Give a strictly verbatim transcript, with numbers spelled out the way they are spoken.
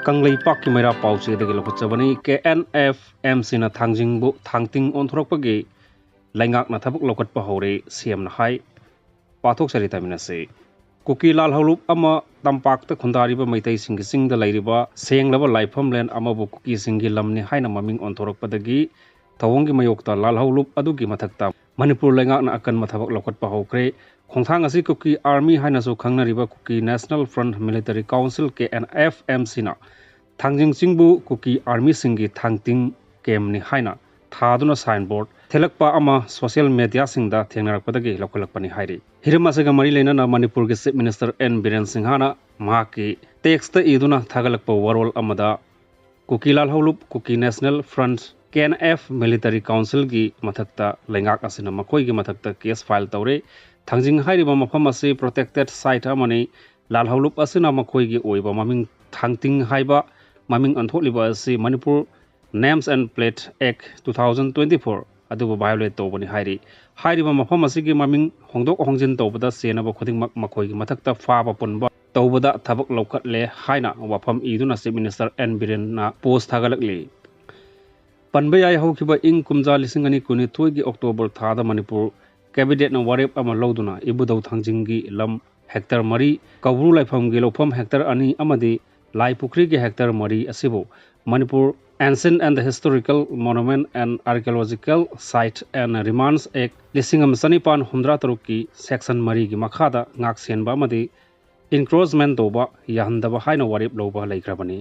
ꯀꯪꯂꯩꯄꯥꯛꯀꯤ ꯃꯩꯔꯥ ꯄꯥꯎꯆꯦꯗꯒꯤ ꯂꯧꯈꯠꯆꯕꯅꯤ꯫ ꯀꯦ N F M ꯁꯤꯅ ꯊꯥꯡꯖꯤꯡꯕꯨ ꯊꯥꯡꯇꯤꯡ ꯑꯣꯟꯊꯣꯔꯛꯄꯒꯤ ꯂꯩꯉꯥꯛꯅ ꯊꯕꯛ ꯂꯧꯈꯠꯄ ꯍꯧꯔꯦ, ꯁꯤ ꯑꯦꯝꯅ ꯍꯥꯏ꯫ ꯄꯥꯊꯣꯛꯆꯔꯤ, ꯇꯥꯃꯤꯟꯅꯁꯤ꯫ ꯀꯨꯀꯤ ꯂꯥꯜꯍꯧꯂꯨꯞ ꯑꯃ ꯇꯝꯄꯥꯛꯇ ꯈꯨꯟꯗꯥꯔꯤꯕ ꯃꯩꯇꯩꯁꯤꯡꯒꯤ ꯆꯤꯡꯗ ꯂꯩꯔꯤꯕ ꯁꯦꯡꯂꯕ ꯂꯥꯏꯐꯝꯂꯦꯟ ꯑꯃꯕꯨ ꯀꯨꯀꯤꯁꯤꯡꯒꯤ ꯂꯝꯅꯤ ꯍꯥꯏꯅ ꯃꯃꯤꯡ ꯑꯣꯟꯊꯣꯔꯛꯄꯗꯒꯤ ꯊꯧꯑꯣꯡꯒꯤ ꯃꯥꯌꯣꯛꯇ ꯂꯥꯜꯍꯧꯂꯨꯞ ꯑꯗꯨꯒꯤ ꯃꯊꯛꯇ ꯃꯅꯤꯄꯨꯔ ꯂꯩꯉꯥꯛꯅ ꯑꯀꯟꯕ ꯊꯕꯛ ꯂꯧꯈꯠꯄ ꯍꯧꯈ꯭ꯔꯦ꯫ ꯈꯣꯡꯊꯥꯡ ꯑꯁꯤ ꯀꯨꯀꯤ ꯑꯥꯔꯃꯤ ꯍꯥꯏꯅꯁꯨ ꯈꯪꯅꯔꯤꯕ Kuki national front military council, K N F M ꯁꯤꯅ ꯊꯥꯡꯖꯤꯡ ꯆꯤꯡꯕꯨ ꯀꯨꯀꯤ ꯑꯥꯔꯃꯤꯁꯤꯡꯒꯤ ꯊꯥꯡꯇꯤꯡ ꯀꯦꯝꯅꯤ ꯍꯥꯏꯅ ꯊꯥꯗꯨꯅ ꯁꯥꯏꯟꯕꯣꯔꯗ ꯊꯦꯠꯂꯛꯄ ꯑꯃ ꯁꯣꯁꯤꯌꯦꯜ ꯃꯦꯗꯤꯌꯥꯁꯤꯡꯗ ꯊꯦꯡꯅꯔꯛꯄꯗꯒꯤ ꯂꯧꯈꯠꯂꯛꯄꯅꯤ ꯍꯥꯏꯔꯤ꯫ ꯍꯤꯔꯝ ꯑꯁꯤꯒ ꯃꯔꯤ ꯂꯩꯅꯅ ꯃꯅꯤꯄꯨꯔꯒꯤ ꯆꯤꯐ ꯃꯤꯅꯤꯁꯇꯔ ꯑꯦꯟ ꯕꯤꯔꯦꯟ ꯁꯤꯡꯍꯅ ꯃꯍꯥꯛꯀꯤ ꯇꯦꯛꯁꯇ ꯏꯗꯨꯅ ꯊꯥꯒꯠꯂꯛꯄ ꯋꯥꯔꯣꯜ ꯑꯃꯗ Kuki Lalhoulup, Kuki national front, K N F military ꯀꯥꯎꯟꯁꯤꯜꯒꯤ ꯃꯊꯛꯇ ꯂꯩꯉꯥꯛ ꯑꯁꯤꯅ ꯃꯈꯣꯏꯒꯤ ꯃꯊꯛꯇ ꯀꯦꯁ ꯐꯥꯏꯜ ꯇꯧꯔꯦ꯫ ꯊꯥꯡꯖꯤꯡ ꯍꯥꯏꯔꯤꯕ ꯃꯐꯝ ꯑꯁꯤ ꯄ꯭ꯔꯣꯇꯦꯛꯇꯦꯗ ꯁꯥꯏꯠ ꯑꯃꯅꯤ꯫ ꯂꯥꯜꯍꯧꯂꯨꯞ ꯑꯁꯤꯅ ꯃꯈꯣꯏꯒꯤ ꯑꯣꯏꯕ ꯃꯃꯤꯡ ꯊꯥꯡꯇꯤꯡ ꯍꯥꯏꯕ ꯃꯃꯤꯡ ꯑꯣꯟꯊꯣꯛꯂꯤꯕ ꯑꯁꯤ Manipur names and plate act two thousand twenty four ꯑꯗꯨꯕꯨ ꯚꯥꯏꯑꯣꯂꯦꯠ ꯇꯧꯕꯅꯤ ꯍꯥꯏꯔꯤ꯫ ꯍꯥꯏꯔꯤꯕ ꯃꯐꯝ ꯑꯁꯤꯒꯤ ꯃꯃꯤꯡ ꯍꯣꯡꯗꯣꯛ ꯍꯣꯡꯖꯤꯟ ꯇꯧꯕꯗ ꯆꯦꯟꯅꯕ ꯈꯨꯗꯤꯡꯃꯛ ꯃꯈꯣꯏꯒꯤ ꯃꯊꯛꯇ ꯐꯥꯕ ꯄꯨꯟꯕ ꯇꯧꯕꯗ ꯊꯕꯛ ꯂꯧꯈꯠꯂꯦ ꯍꯥꯏꯅ ꯋꯥꯐꯝ ꯏꯗꯨꯅ ꯆꯤꯐ ꯃꯤꯅꯤꯁꯇꯔ ꯑꯦꯟ ꯕꯤꯔꯦꯟꯅ ꯄꯣꯁ ꯊꯥꯒꯠꯂꯛꯂꯤ꯫ ꯄꯟꯕ ꯌꯥꯏ, ꯍꯧꯈꯤꯕ ꯏꯪ ꯀꯨꯝꯖꯥ ꯂꯤꯁꯤꯡ ꯑꯅꯤ ꯀꯨꯟꯅꯤꯊꯣꯏꯒꯤ ꯑꯣꯛꯇꯣꯕꯔ ꯊꯥꯗ ꯃꯅꯤꯄꯨꯔ ꯀꯦꯕꯤꯅꯦꯠꯅ ꯋꯥꯔꯦꯞ ꯑꯃ ꯂꯧꯗꯨꯅ ꯏꯕꯨꯙꯧ ꯊꯥꯡꯖꯤꯡꯒꯤ ꯂꯝ ꯍꯦꯛꯇꯔ ꯃꯔꯤ, ꯀꯧꯕ꯭ꯔꯨ ꯂꯥꯏꯐꯝꯒꯤ ꯂꯧꯐꯝ ꯍꯦꯛꯇꯔ ꯑꯅꯤ ꯑꯃꯗꯤ ꯂꯥꯏꯄꯨꯈ꯭ꯔꯤꯒꯤ ꯍꯦꯛꯇꯔ ꯃꯔꯤ ꯑꯁꯤꯕꯨ Manipur Ancient and Historical Monument and Archaeological Site and Remains Act ꯂꯤꯁꯤꯡ ꯑꯃ ꯆꯅꯤꯄꯥꯟ ꯍꯨꯝꯗ꯭ꯔꯥ ꯇꯔꯨꯛꯀꯤ ꯁꯦꯛꯁꯟ ꯃꯔꯤꯒꯤ ꯃꯈꯥꯗ ꯉꯥꯛꯁꯦꯟꯕ ꯑꯃꯗꯤ ꯏꯟꯀ꯭ꯔꯣꯆꯃꯦꯟ ꯇꯧꯕ ꯌꯥꯍꯟꯗꯕ ꯍꯥꯏꯅ ꯋꯥꯔꯦꯞ ꯂꯧꯕ ꯂꯩꯈ꯭ꯔꯕꯅꯤ꯫